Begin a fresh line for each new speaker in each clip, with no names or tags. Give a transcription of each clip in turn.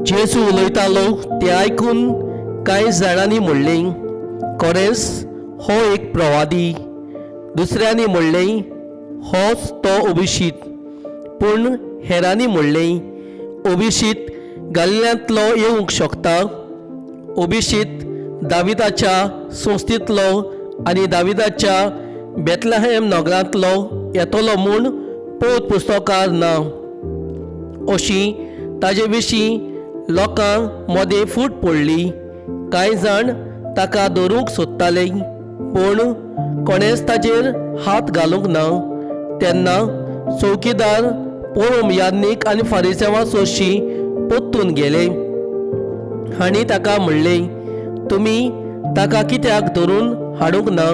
जेजू उलयतालो तें आयकून कांय जाणांनी म्हणलें, खरेंच हो एक प्रवादी. दुसऱ्यांनी म्हणलें, होच तो अभिशीत. पूण हेरांनी म्हणलें, अभिशीत गालिल्यांतलो येवंक शकता? अभिशीत दाविदाच्या संस्थेंतलो आनी दाविदाच्या बेतलहेम नगरांतलो येतलो म्हूण पवित्र पुस्तकार ना. अशी ताजे विशीं लोकां मदें फूट पडली. कांय जाण ताका धरूंक सोदताले, पूण कोणेंच ताजेर हात घालूंक ना. तेन्ना चौकीदार पोरोम याज्ञीक आनी फारिसांवां सोरशीं परतून गेले आनी ताका म्हणलें, तुमी ताका कित्याक धरून हाडूंक ना?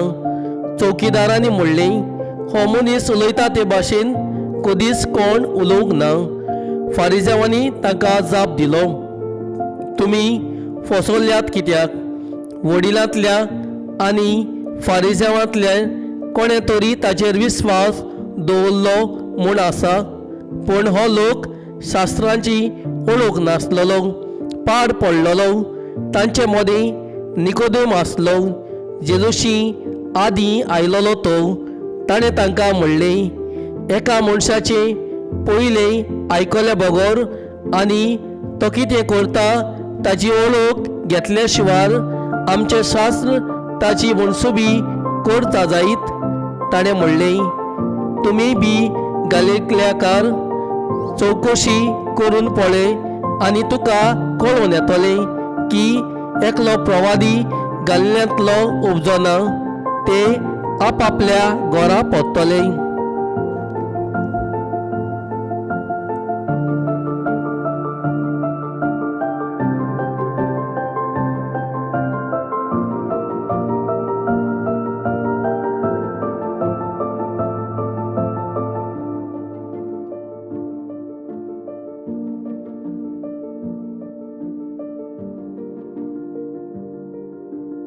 चौकीदारांनी म्हणलें, हो मनीस उलयता ते भाशेन कदीच कोण उलोवंक ना. फारिजांवांनी तांकां जाप दिलो, तुमी फसवल्यात कित्याक? वडिलांतल्या आनी फारिजांवांतल्या कोणें तरी ताचेर विस्वास दवरलो म्हूण आसा? पूण हो लोक शास्त्रांची वळख नासलेलो, पाड पडलेलो. तांचे मदीं निकोदेम आसलो, जेजूशी आदीं आयलेलो तो. ताणें तांकां म्हणलें, एका मनशाचें पयलें आयकले बगर आनी तो कितें करता ताची वळख घेतले शिवाय आमचें शास्त्र ताची मनसुबी करता जायत? ताणें म्हणलें, तुमी बी गालिलेकार? चवकशी करून पळय आनी तुका कळून येतलें की एकलो प्रवादी गालिल्यांतलो उपजना. ते आपापल्या घरा परतले.